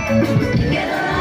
Thank you.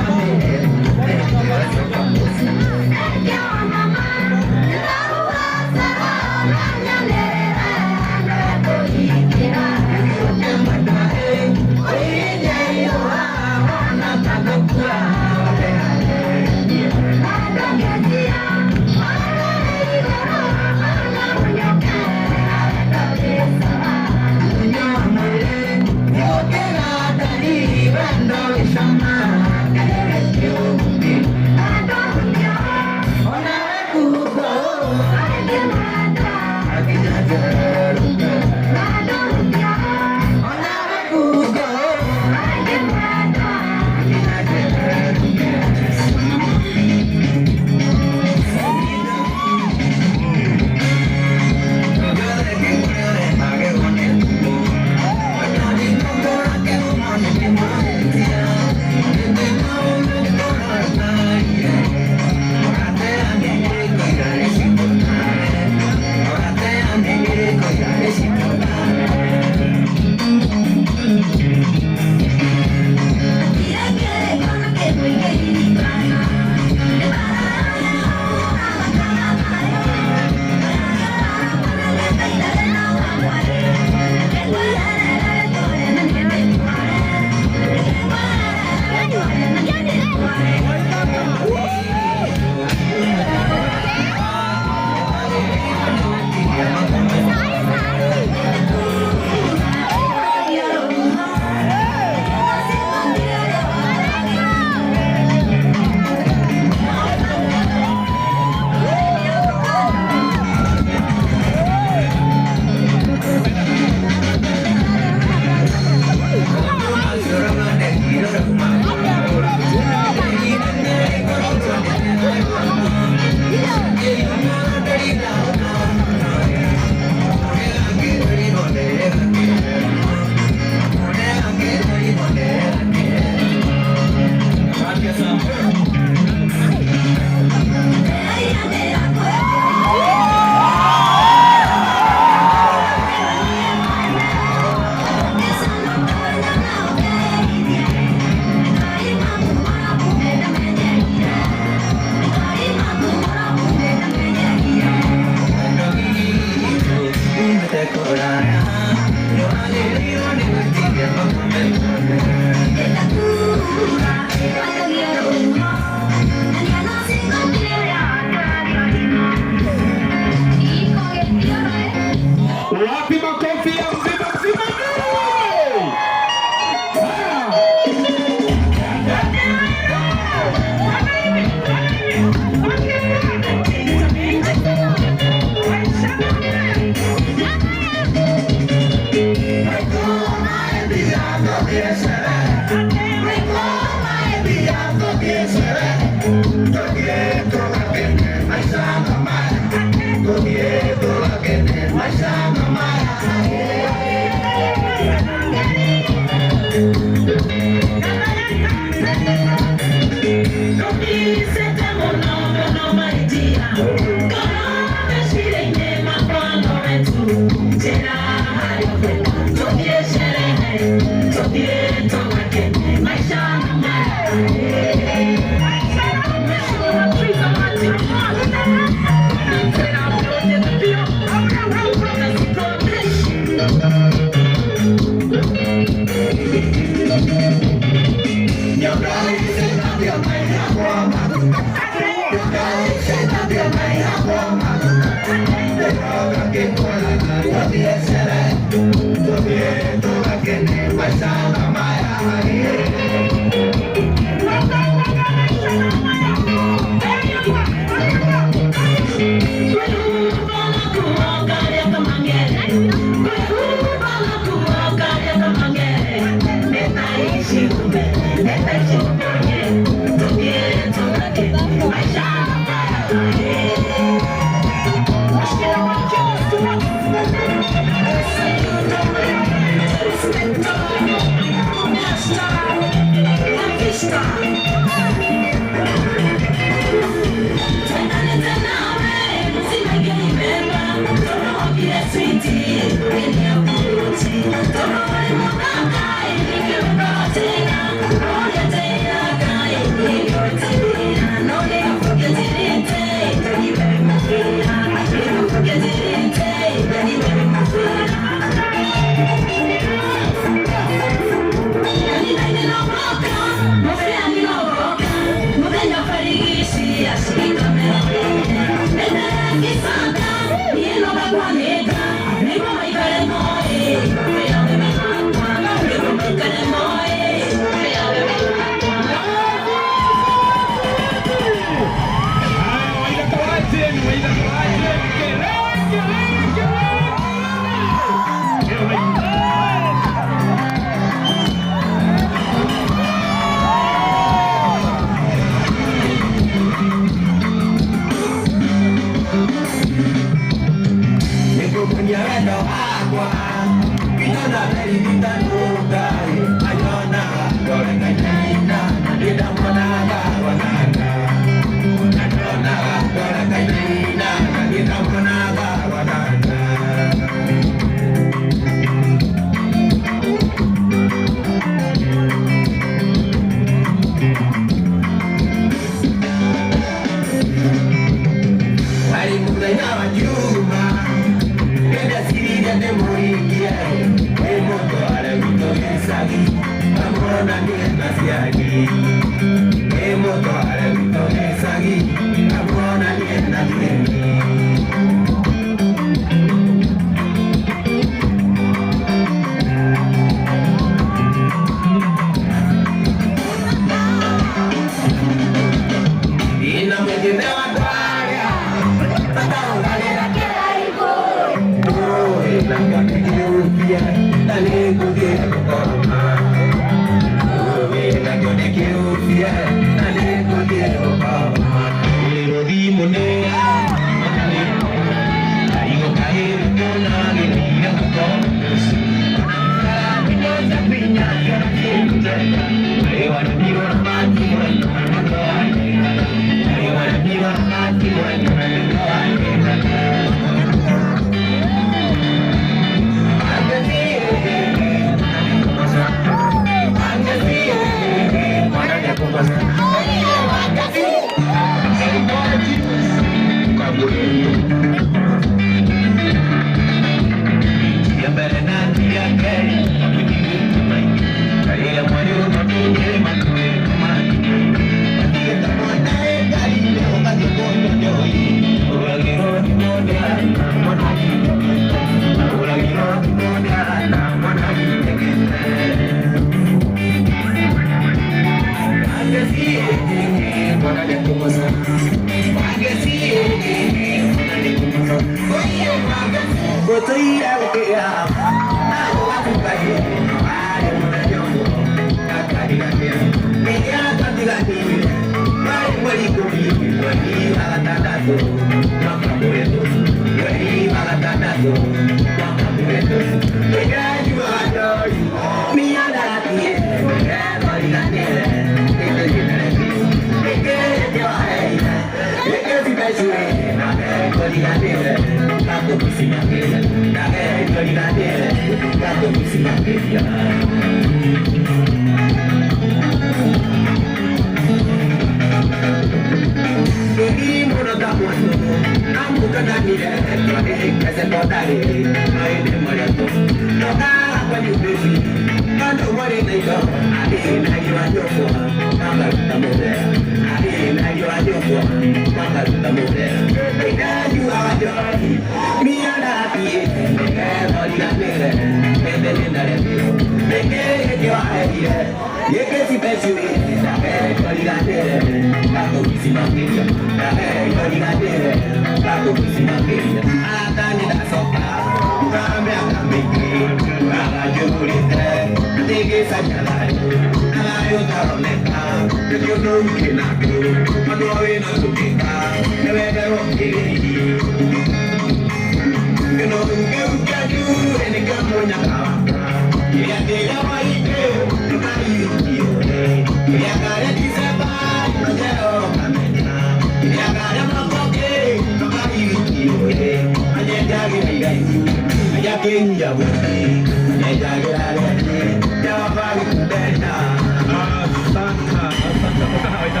Asante, asante. Toka hawaita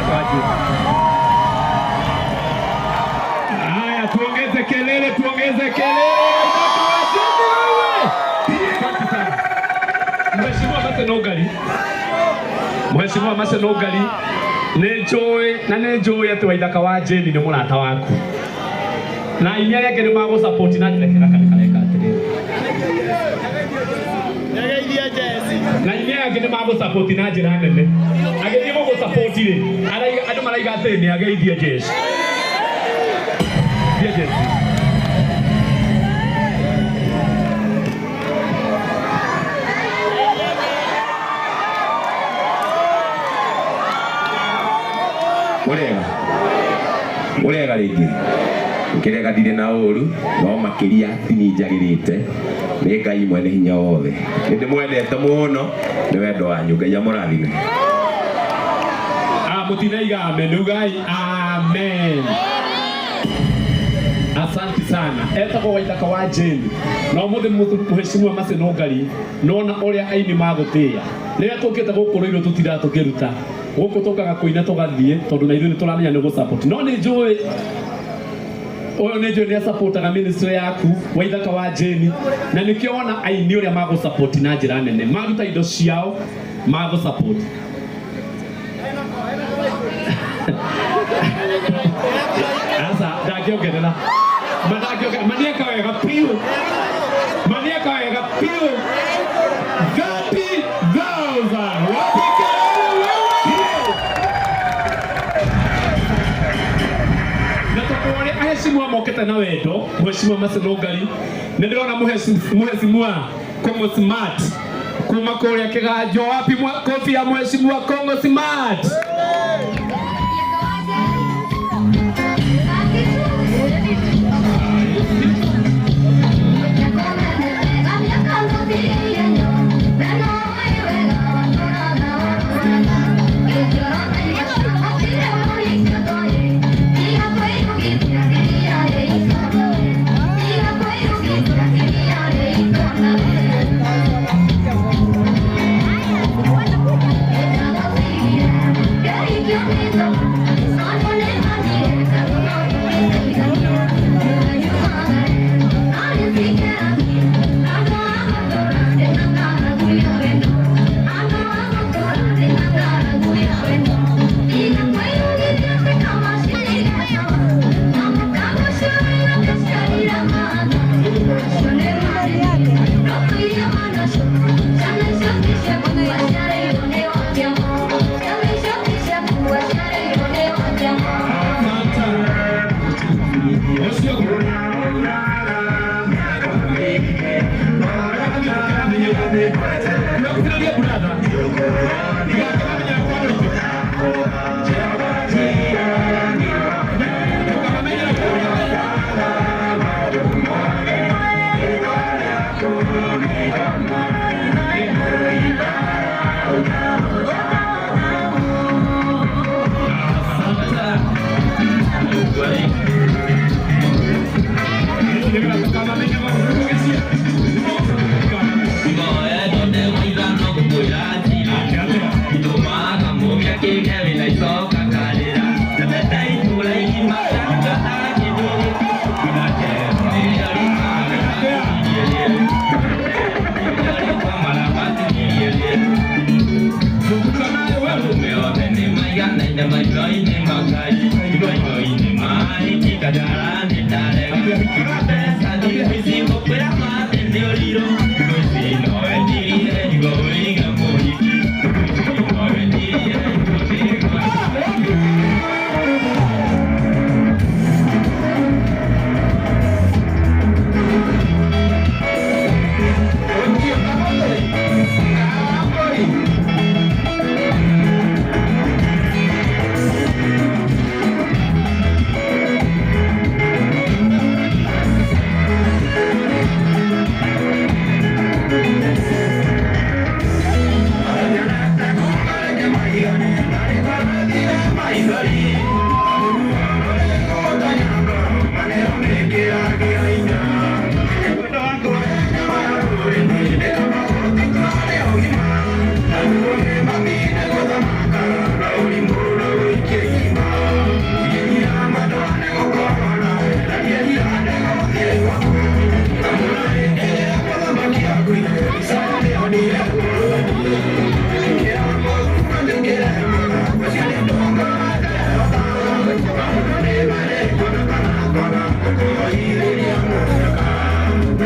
Haya, tuongeze kelele, tuongeze kelele. Asante sana. Mheshimiwa Mase Nogari. Mheshimiwa Mase Nogari, nĩ njũĩ na nĩ njũĩ atĩ Waithaka wa Jane nĩ mũrata waku. Na aini arĩa angĩ nĩ magũ support na njĩra kĩraka kareka atĩrĩrĩ. Na aini aya angĩ nĩ magũ support na njĩra nene. Agĩthiĩ gũgũ support rĩ, araiga andũ maraiga atĩrĩ nĩ ageithie jeshi. Thie jeshi. Mũrĩega, mũrĩega rĩngĩ. Ngĩrega ndirĩ na ũru, no makĩria tini njagĩrĩte nĩ Ngai mwene hinya wothe. Nĩ ndĩmwendete mũno nĩ wendo wanyu. Ngai amũrathime. Ah, mũtinaiga amen, ugai amen. Asante sana. Etagwo Waithaka wa Jane. Na ũmũthĩ mũheshimiwa Mercy Nũngari, nona ũrĩa aini magũtĩĩa. Rĩrĩa tũkĩte gũkũ rũirũ tũtindaga tũkĩruta. Gũkũ tũkaga kũina tũgathiĩ tondũ na ithuĩ nĩ tũramenya nĩ gũ-support. No nĩ njũĩ ũyũ nĩ njũĩ nĩ asapotaga ministry yaku Waithaka wa Jane, na nĩkĩo wona aini ũrĩa magũ-support na njĩra nene, maruta indo ciao magũ-support. Asa ndangĩongerera, ma ndangĩongerera, ma nĩeka wega biũ, ma nĩeka wega biũ. 30,000 wapi kelele wewe? Na tondũ ũrĩa aheshimiwa mokĩte na wendo, mheshimiwa Mercy Nũngari, nĩ ndĩrona mheshimiwa Kongo Smart kuma kũrĩa Kĩganjo. Wapi kofi ya mheshimiwa Kongo Smart?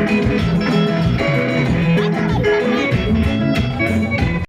Thank you.